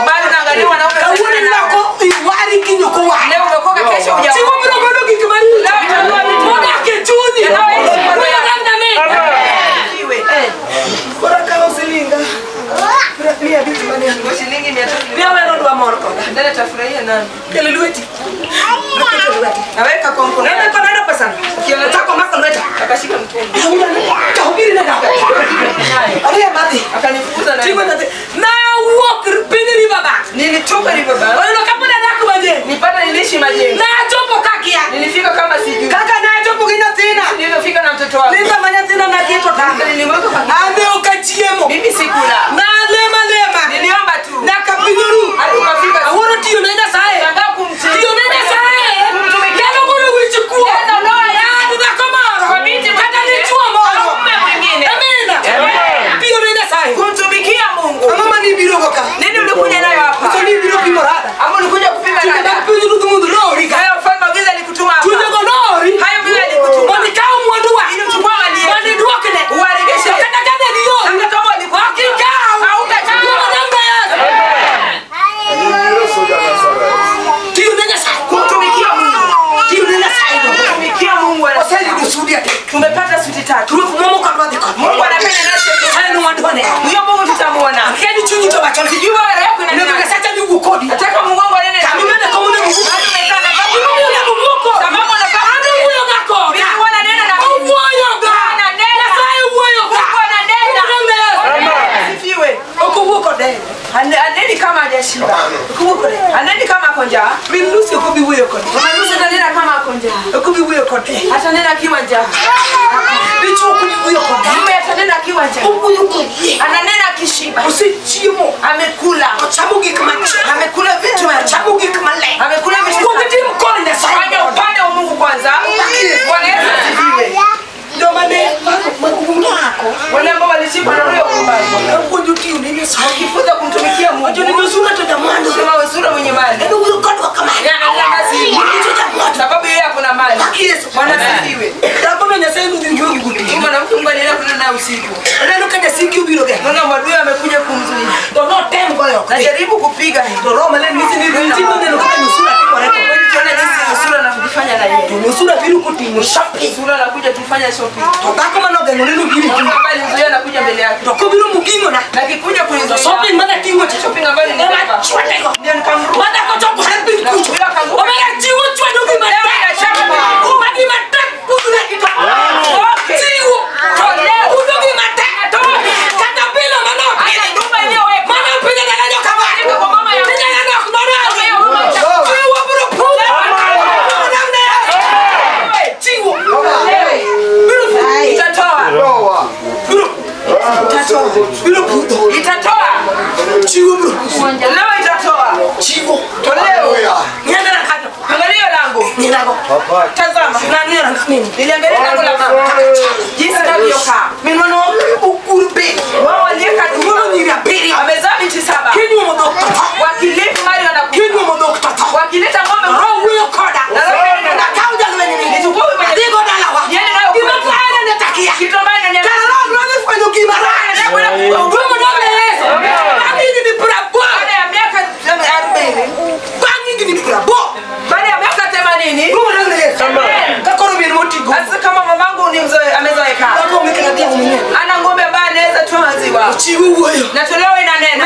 Bado naangalia wanaume. Leo umekoka kesho hujaokoka. Leo utanua vitu. Shilingi 300. Ndani tafurahia nani? Naweka kwa mkono. Akashika mkono. Akanifukuza naye. Nilitoka River Bank. Nipata niliishi Majengo. Nilifika kama sijui. Nilifika na mtoto wangu. Nilimweka kwa mimi sikula. Niliomba tu. Hadi ukafika. Shangaa kumtumikia. Kwa binti mwingine. Au mume mwingine. Kumtumikia Mungu. Nini ulikuja nayo hapa? Ama ulikuja kupima rada? Hayo mfalme wa giza alikutuma hapa. Hayo giza alikutuma. Ili uchukue mali yetu. Uwaregeshe. Hata kama walikuwa hautachukua. Kumtumikia Mungu. Kumtumikia Mungu. Tumepata suti 3. Mungu anapenda nasi. Huyo Mungu tutamuona. Sijui wewe yako ina nini. Nataka Mungu wangu anene. Bado umekaa na sababu anafanya. Mungu ananena na mimi. Ananena. Mungu ananena. Asifiwe. Aneni kama hajashiba. Aneni kama ako njaa. Mama Lucy atanena kama ako njaa. Atanena akiwa njaa. Mume atanena akiwa njaa. Ananena akishiba. Amekula. Amekula vitu. Amekula vitu. Fanya upande wa Mungu kwanza. Bwana Yesu asifiwe. Wale ambao walishikwa na roho ya uumbaji. Wakifunza kumtumikia Mungu. Sema Wesura mwenye mali. Sababu yeye hakuna mali. Bwana asifiwe. Huyu mwanamke Mungu alienda kunena naye usiku. Naona mwadui amekuja kumzuia. Najaribu kupiga. Tuone jinsi Nusura na kujifanya na yeye. Sura anakuja tufanya shopping. Ambaye alimzuia anakuja mbele yake. Na kikuja kunizuia. Shopping ambayo nilibeba. Ndio nikamruka. Na akaanguka. Itatoa. Leo itatoa. Toleo. Angalia lango. Tazama. Niliangalia lango la mama. Jinsi inavyokaa. Wao waliweka duka. Wamezaa binti 7. Wakilipa mali wanakufa. Wakileta ng'ombe. Nichukue huyu mwenye. Niende nayo kwetu. Kitu ambayo inaniambia. Baada ya miaka 40. Baada ya miaka 80. Sasa kama mamangu ni mzoe amezoeka. Ana ng'ombe ambaye anaweza toa maziwa. Na toleo inanena.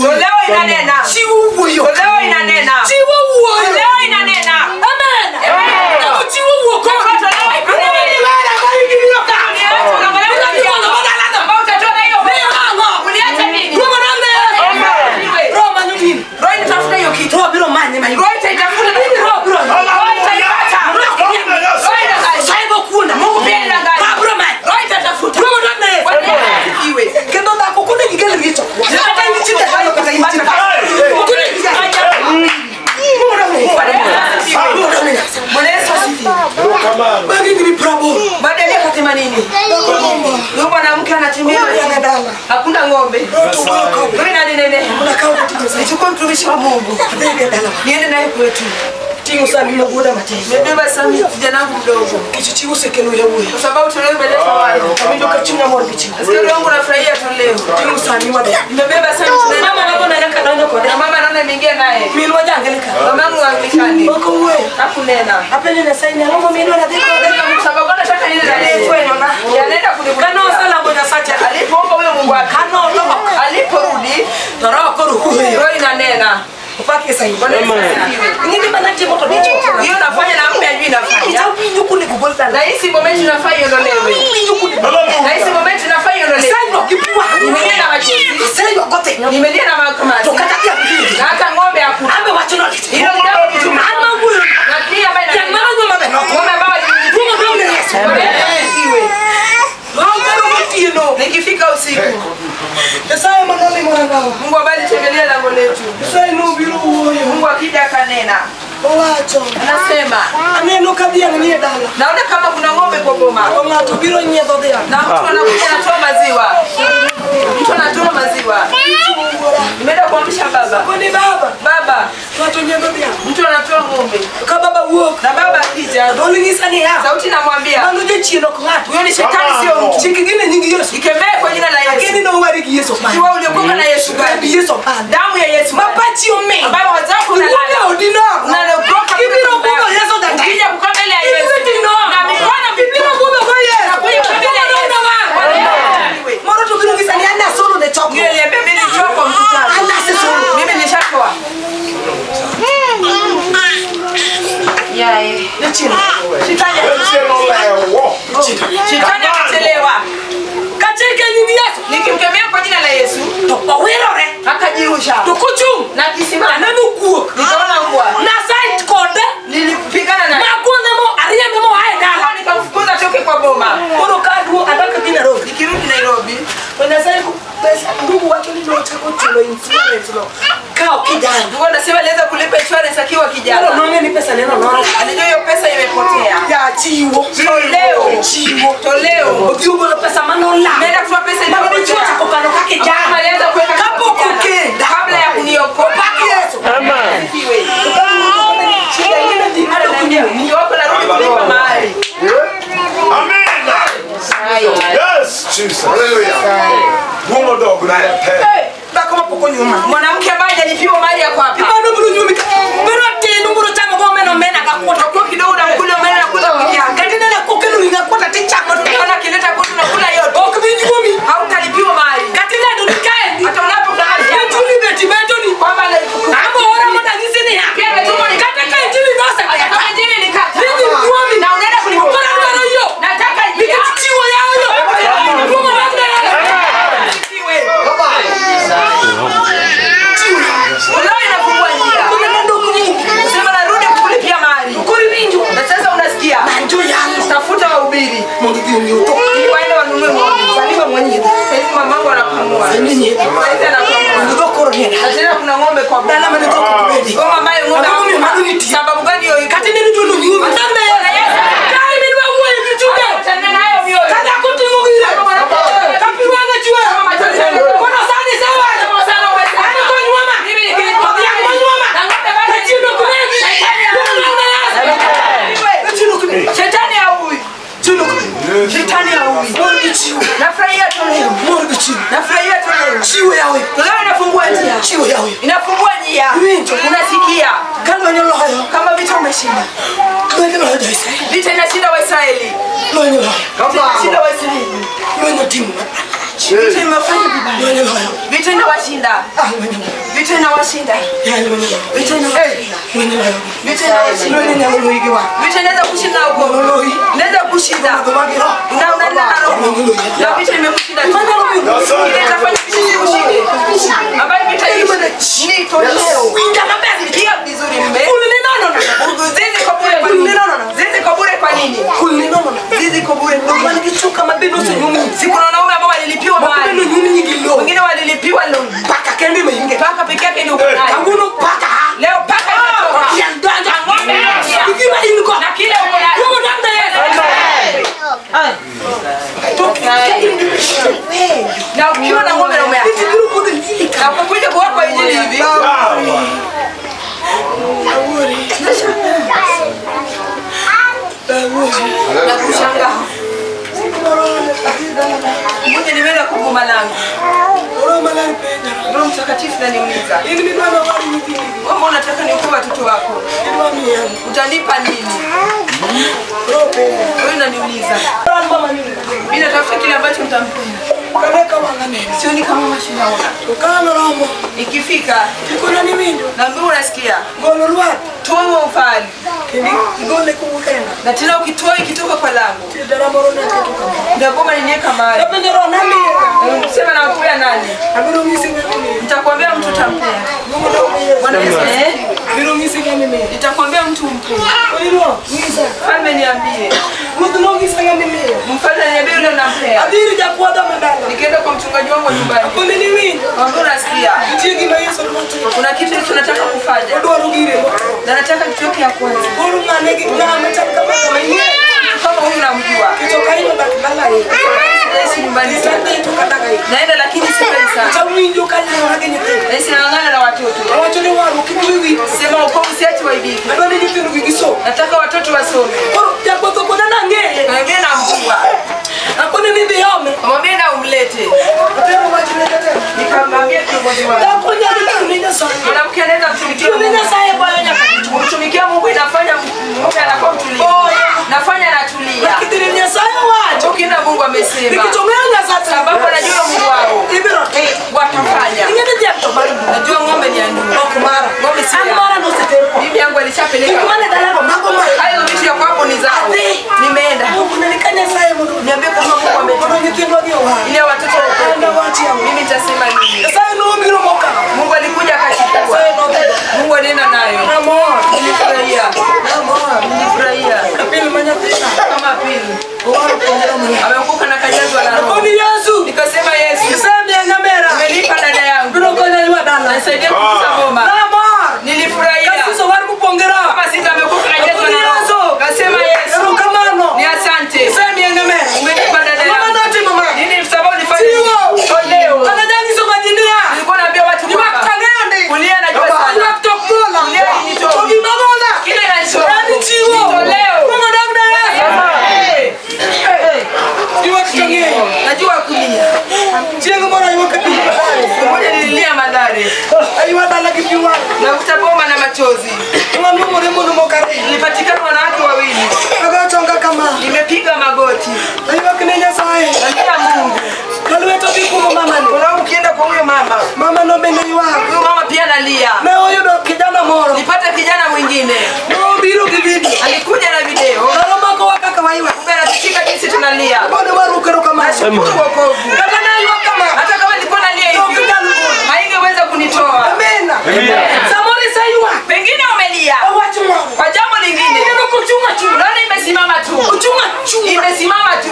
Toleo inanena. Toleo inanena. Toleo inanena. Amen. Uliacha nini? Roho inatafuta hiyo kitu. Roho itaitafuta. Roho itaipata. Roho inangalia. Mungu pia inangalia. Roho itatafuta. Bwana Yesu asifiwe. Bwana Yesu asifiwe. Baada ya miaka 80. Huyu mwanamke anatembea. Hakuna ng'ombe. Mimi naninene. Nichukue mtumishi wa Mungu. Niende naye kwetu. Nimebeba Sami kijana wangu mdogo. Kwa sababu toleo imeleta wale. Nasikia roho yangu nafurahia toleo. Nimebeba Sami tunaenda. Israeli. Minwa Anglika. Mamangu wa Anglikani. Oko wewe. Hakunena. Apenyo Nyasaye ni ang'o minwa na dhiko. Sababu gani nataka niende na Yesu? Yanaenda kunikuta. Kano sala bonya sacha. Alipoomba huyo Mungu wake. Kano loko. Aliporudi, Roho koro. roho inanena. Upake sasa. Bwana Yesu asifiwe. Ngini manati moto dicho. Hiyo nafanya na mume ajui nafanya. Itawinjo kune kugolta. Na hii moment nafaa iondolewe. Na hii moment nafaa iondolewe. Sasa kipua. Nimelia na machozi. Sasa gote. Nimelia na makamasi. Tokata pia pili. Na hata ng'ombe hakuna. Ambe wacho no. Hilo jambo ni chuma. Ama huyo. Na pia ambaye Ya mara nyuma beno. Ng'ombe ambao Mungu ndio Yesu. Asifiwe. Nikifika usiku. Nyasaye manoli mwanangu. Mungu ambaye alitembelea lango letu. Nyasaye nubiru huyo. Mungu akija akanena. Owacho. Anasema, Aneno kadhi ang'ie dala. naona kama kuna ng'ombe kwa boma. Ng'ato biro nyiedho dhiang'. Na mtu anakuja anatoa maziwa. Mtu anatoa maziwa. Nimeenda kuamsha baba. Koni baba. Baba, Ng'ato nyiedho dhiang'. mtu anatoa ng'ombe. Ka baba wuok. Na baba akija, To onyisa niya. sauti namwambia, Mano jachien ok ng'ato. huyo ni shetani sio mtu. Chik gine nying Yesu. Ikemee kwa jina la Yesu. Lakini nowari gi Yesu man. Jua uliokoka na Yesu Remb gani? Yesu man. Damu ya Yesu. Mapachi omi. Ambayo wazako Iwuok e unalala. odi nogo. Unalokoka Ibiro budho Yesu jatend. Ukija kukaa mbele ya Yesu. Ibiro Na mikono Ibiro budho go Yesu. Unakuja kukaa mbele ya Yesu. Bwana Yesu asifiwe. Moro to biro nyisa ni an asolo ne chokruok. Mwingine aliniambia mimi nilitoa kwa mkutano. An asesolo. Mimi nilishatoa. Yae. Jachien. Shetani Shetani akachelewa. Kachike nying Yesu. Nikimkemea kwa jina la Yesu, To owirore. akajirusha. To kochung'. Na kisimama. Aneno guok. Nikaona mbwa. Nasait kode. Nilipigana naye. Maguodhe mo ariembe moa e dala. Nikamfukuza toke kwa boma. Koro ka aduogo adak dhi Nairobi. Nikirudi Nairobi, To Nyasaye pesa ndugu wacho ni nochako chulo insurance no. Ka ok kijana. ndugu anasema aliweza kulipa insurance akiwa Koro kijana. nong'e ni pesa neno nora. Alijua hiyo pesa imepotea. Ya chiwo. Toleo. Chiwo. Toleo. Odhi ogolo pesa manolal. Ameenda kutoa pesa Mano dichuo iliyopotea. ochako kano ka kijana. Kama alianza kuweka Kapok kijana. okenda. Kabla ya kuniokoa. Opak Yesu. Asifiwe. Shida ingine dhi adok nyuomi. Iwapo narudi kulipa mahali. Amen. Yes, Jesus. Hallelujah. Woman dog na Hey, Dhako mapok onyuoma. mwanamke ambaye hajalipiwa mahali yako hapa. Mano biro nyuomi ka. Biro tin biro chamo go omena omena ka kuota. Utakuwa kidogo unakula omena na kula peke yako. Kata ineno kokelo ring'o akwota tichamo te. Unaona akileta kwetu unakula yote. Ok bi nyuomi. Hautalipiwa mahali. Kata ilando ni kaendi. Hata unapokaa Injili beti betoni. kwamba Ambo ora mondo anyisi niya. Pia ametumwa ni Kata ka injili Hata noseketho. kama injili ni kata. Idhi nyuomi. Na unaenda kulipa. Koro adwaro yo. Nataka njia. Nikech chiwo yawo yo. Duong' odak ne Asifiwe. Leo inafungua njia. Koro nadok nyuomi. Sema narudi kukulipia mahali. Koro iwinjo. Na sasa unasikia. Manjo yalo. Tafuta wahubiri. Mondo idhi onyiew to. Ili waende wanunue ng'ombe. Sani mama nyiedho. Sasa hivi mamangu anakamua. Sani nyiedho. Sasa hivi anakamua. Dhok koro nie dala. Na tena kuna ng'ombe kwa boma. Dala mane dhok ok bedi. Boma ambayo ng'ombe Ang'o momiyo mano nitie? Sababu gani hiyo iko? Kata ineno jono nyuomi. Kae midwa wuoyo gi chunye. Tena nayo mioyo. Ka dhako timo gire. Ka pi wang'e chwer. Kono sani sewacho. An ok onyuoma. Odhiang' monyuoma. Jachien ok negi. Duong' mar Yesu. Jachien ok negi. Shetani haui. Jachien ok negi. Shetani haui. Mor gi chiwo. Nafurahia toleo. Mor gi chiwo. Nafurahia toleo. Chiwo yawe. Toleo inafungua njia. Chiwo yawe. Inafungua njia. Iwinjo. Unasikia. Ka lweny oloyo. Kama vita umeshinda. Lweny oloyo jo-Israel. Vita inashinda Waisraeli. Lweny oloyo. Vita inashinda Waisraeli. Lweny otimo marach. Vita imefanya vibaya. Lweny oloyo. Vita inawashinda. Ah, lweny oloyo. Vita inawashinda. Ya, lweny oloyo. Vita inawashinda. Lweny oloyo. Vita inawashinda. Lweny nyalo loyi gi wang'. Vita inaweza kushinda huko. Noloyi. Inaweza kushinda. Madho mag roho. Na unaenda na roho. Lweny oloyi. Na vita imekushinda. Manyalo miyo. Ile itafanya vita isikushinde. Ambayo vita ishi. Ni toleo. Winja maber. Sikia vizuri mme. Kulni nono no. Zizi kwa bure kwa nini? Zizi kwa bure kwa nini? Kulni nono no. Zizi kwa bure kwa nini? Wan gi chuka mabe nosenyuomi. Si kuna wanaume ambao walilipiwa Moko be mahali. nonyuom nyigi lowo. Wengine walilipiwa loan. Paka kende ema inge. Paka peke yake ndio uko nayo. Kawuono paka. Leo paka itatoka. Dhiang' donjo. Ng'ombe inaingia. Gi gima in go. Na kile uko nayo. Duong' odak ne Yesu. To ka in gi Na ukiwa na ng'ombe na umeacha. Iti biro budho injili ka. Na unapokuja kuwapa injili hivi. Awuori. Awuori. Na kushangaa. Mmoja nimeenda kwa boma langu. Roho Mtakatifu ananiuliza, wewe unataka niokoe watoto wako, utanipa nini? Wewe unaniuliza. Mimi natafuta kile ambacho nitampenda. Sioni kama macho naona. Ikifika na mbona unasikia? Toa ufali. Na tena ukitoa ikitoka kwa lango. Ndio boma ninyeka mahali. Sema na kupea nani? Nitakwambia mtu utampea. Bwana Yesu. Nitakwambia mtu umpe. Mfalme niambie. Mfalme niambie yule unampea. Nikaenda kwa mchungaji wangu nyumbani. Mwambie unasikia. Kuna kitu tunataka kufanya. Na nataka kitoke ya kwanza. Kama huyu namjua. Nyumbani sana. Naenda lakini sipendi sana. Nang'ang'ana na watoto. Sema uko usiache waibike. Nataka watoto wasome. Mwambie na mvua. Mwambie na umlete. Nikamwambia kiongozi wangu. Mwanamke anaweza kumtumikia Mungu. Kumtumikia Mungu inafanya mume anakuwa mtulivu. Nafanya anatulia. Ukienda Mungu amesema. Sababu anajua Mungu wao. Watafanya. Najua ng'ombe ni ya nini. Ng'ombe si ya. Bibi yangu alishapeleka. Hayo vitu ya kwako ni zao. Nimeenda. Niambie kama Mungu ametuma. Ile watoto mimi nitasema nini? Mungu alikuja akachukua. Mungu alienda nayo. Nilifurahia. Nilifurahia. Kama pili. Ameokoka na kajazwa na Roho. Nikasema Yesu. Umenipa dada yangu. Nisaidie kukuza boma. Nilifurahia. Kama sita ameokoka na kajazwa na Roho. Kasema Yesu. Ni asante. Umenipa dada yangu. Nini sababu nifanye? Toleo. Nilikuwa naambia watu kwamba kulia najua sana. Kulia ni kile inanitoa. Toleo. Najua kulia. Mmoja nililia Madare. Navuta boma na machozi. Nilipatikana wanawake wawili. Nimepiga magoti. Nalia Mungu. Kuna ukienda kwa huyo mama. Huyo mama pia analia. Nipata kijana mwingine. Alikuja na video. Kumbe anatushika jinsi tunalia. Nashukuru wokovu. Hata kama nilikuwa nalia hivi, haingeweza kunitoa. Pengine umelia kwa jambo lingine. Unaona imesimama tu. Imesimama tu.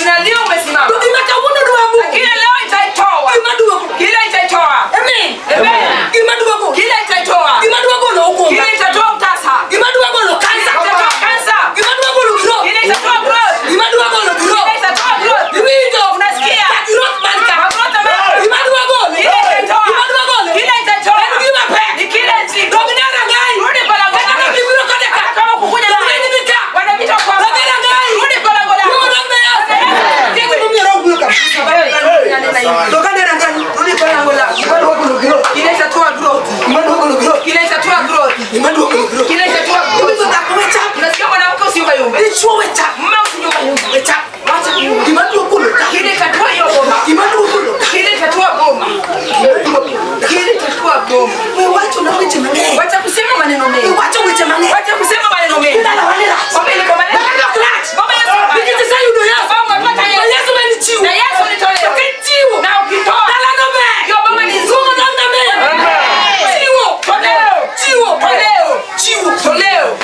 Unalia umesimama. Lakini leo itaitoa. Kile itaitoa. Amen. Kile itaitoa. Kile itatoa utasa. Kile itatoa kansa. Kile itatoa growth. Kile itatoa growth. Unasikia? Kile itaitoa. Ni kile nzito. Rudi kwa lango lako. Kama kukuja na wanapita kwa hapa. Rudi kwa lango lako. Rudi kwa lango lako. Kile itatoa growth. Kile itatoa growth. Kile itatoa growth. Unasikia mwanamke usiyumbayumbe. Mume usiyumbayumbe. Wacha kuyumba. Kile itatoa hiyo boma. Kile itatoa boma. Kile itatoa boma. Wacha kusema maneno mengi. Wacha kusema maneno mengi. Boma ile boma. Boma Yesu. Na Yesu nitolewa. Na ukitoa. Hiyo boma ni nzuri. Toleo. Toleo. Toleo.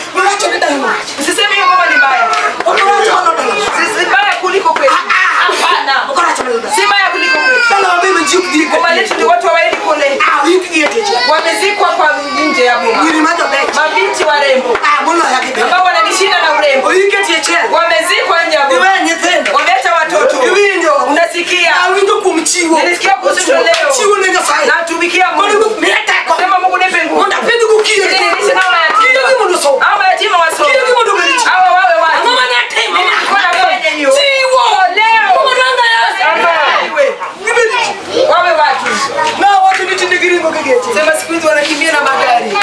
Usiseme hiyo boma ni mbaya. Si mbaya kuliko kwetu. Hapana. Si mbaya kuliko kwetu. Boma letu ni watu hawaendi kule. Wamezikwa kwa nje ya boma. Mabinti warembo. Sema siku hizi wanakimbia na magari.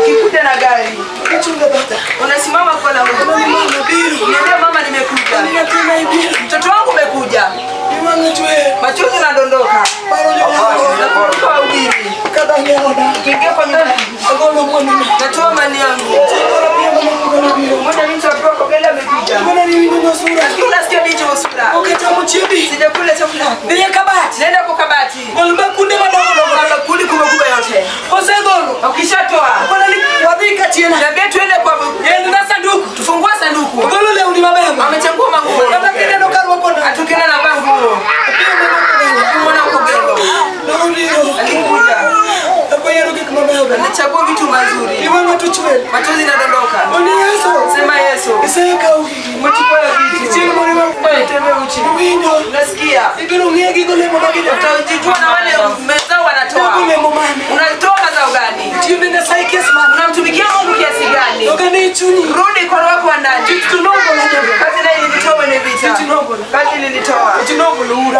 Kikuja na gari. Unasimama kwa la mama. Niambia mama nimekuja. Mtoto wangu umekuja. Machozi yanadondoka. Nakumbuka wahubiri. Kiingia kwa nyumba. Natoa mali yangu. Mmoja mtu apewa kwa gari amekuja. Lakini unasikia binti wa sura. Sijakula chakula. Nenda kwa kabati. Bakuli kubwa yote. Ukishatoa. Niambia tuende kwa sanduku. Tufungue sanduku. Amechagua manguo. Atukena na manguo. Mwana ukogelo. Alikuja. Anachagua vitu mazuri. Machozi yanadondoka. Sema Yesu. Umechukua vitu. Tembea uchi. Unasikia? Utajijua na wale mezao wanatoa. Unatoa mazao gani? Unamtumikia Mungu kiasi gani? Rudi kwa roho wako ndani. Kazi ile ilitoa wenye vita. Kazi ilitoa.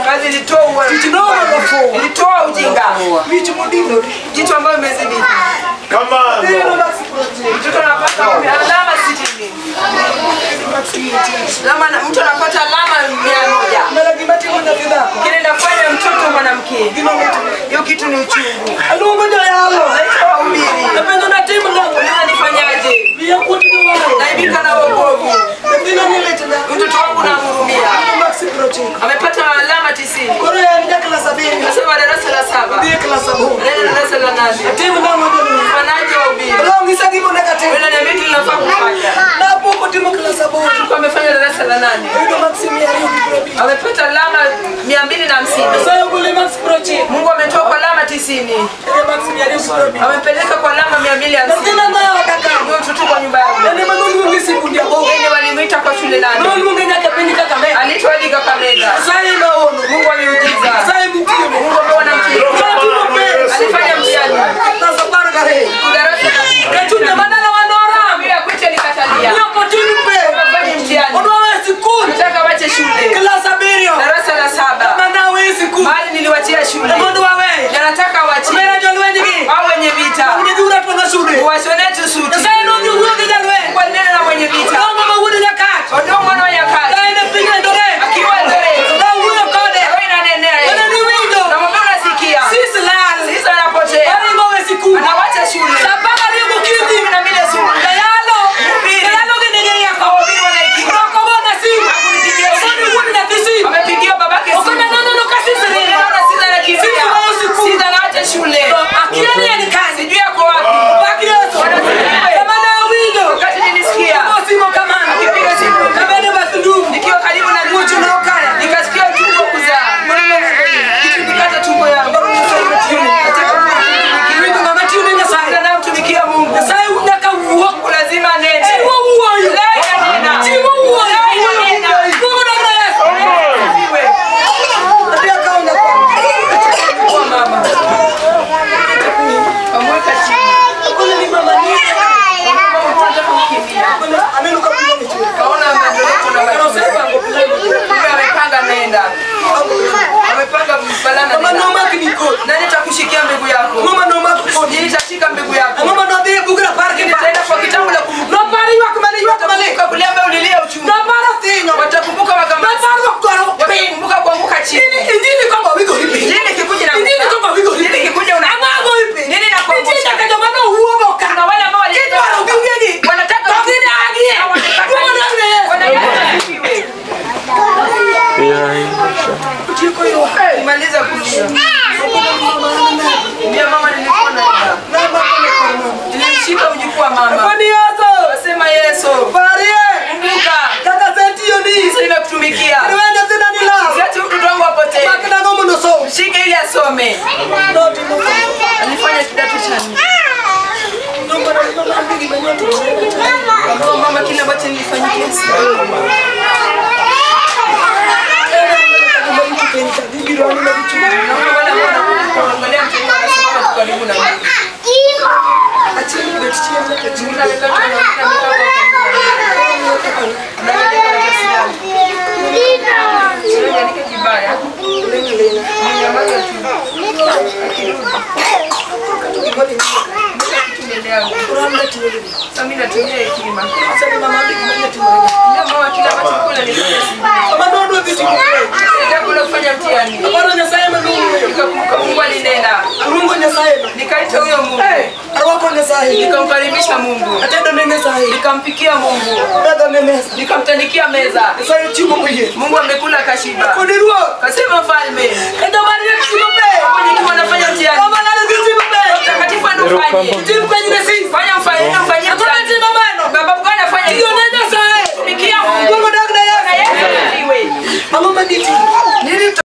Kazi ilitoa ilitoa ujinga. Jicho ambayo imezidi. Kama mtoto anapata alama 60. Alama mtu anapata alama 100. Kile nafanya mtoto mwanamke. Hiyo kitu ni uchungu. Naitwa wahubiri. Nifanyaje? Naibika na wokovu. Mtoto wangu namhurumia. Amepata alama 90. Nasema darasa la 7. Nenda darasa la 8. Fanaje wahubiri? Wewe niambia kile ninafaa kufanya. Tulikuwa amefanya darasa la 8. Amepata alama 250. Mungu ametoa kwa alama 90. Amepeleka kwa alama 250. Huyo mtoto kwa nyumba yangu. Yeye walimuita kwa shule nani? Aliitwa hadi Kakamega. Mungu aliujiza. Mungu ameona mtihani. Alifanya mtihani. Darasa la kwetu nikatalia. Afanye mtihani. Nataka wache shule. Darasa la 7. Mahali niliwachia shule. Na nataka waachie. Hao wenye vita. Washone tu suti. Kwa neno la mwenye vita. Odongo mwana wa Nyakati. Akiwa Eldoret. Wewe inanenea yeye. Na mwambie unasikia. Sisi anapotea. Anawacha shule. 12 asubuhi. Hawahubiri amepigia babake simu. Sisi anakimbia. Sisi anaacha shule. Sijui yako wapi. Wakati nilisikia akipiga simu nikiwa karibu na nikasikia tumbo kuzaa. Kitu nikata tumbo yangu. Nataka namtumikia Mungu. Mungu lazima anene. Kwa mama. Amweka chini. Kaona amendoleko na kumbe amepanga nenda. Amepanga balana nenda. Nani atakushikia mbegu yako? Nini nitashika mbegu yako? Nitaenda kwa kitabu la kumbukumbu. Kulia ambaye ulilia uchungu. Watakumbuka makamasi. Watakumbuka kuanguka chini. Nini kikuja na nini kikuja una nini nakuangusha? Kuna wale ambao wanataka Maliza kulia. Ndio mama nilikuwa naenda. Nilimshika mjukuu wa mama. Nasema Yesu. Kumbuka. Sisi nimekutumikia. Siache mtoto wangu apotee. Mshike ili asome. Alifanya kidato cha 4. Kwa mama kile ambacho nilifanyikia. Naona wale ambao wanaangalia mtoto anasimama karibu na mimi. Sasa mimi natumia hekima. Ndio mama kila ambacho kula ni Nitakula kufanya mtihani. Nikakumbuka Mungu alinena. Nikaita huyo Mungu. Nikamkaribisha Mungu. Nikampikia Mungu. Nikamtandikia meza. Mungu amekula akashiba. Kasema mfalme. Hapo nikiwa nafanya mtihani. Mtakatifu ndo ufanye. Fanya mfanye, ufanyie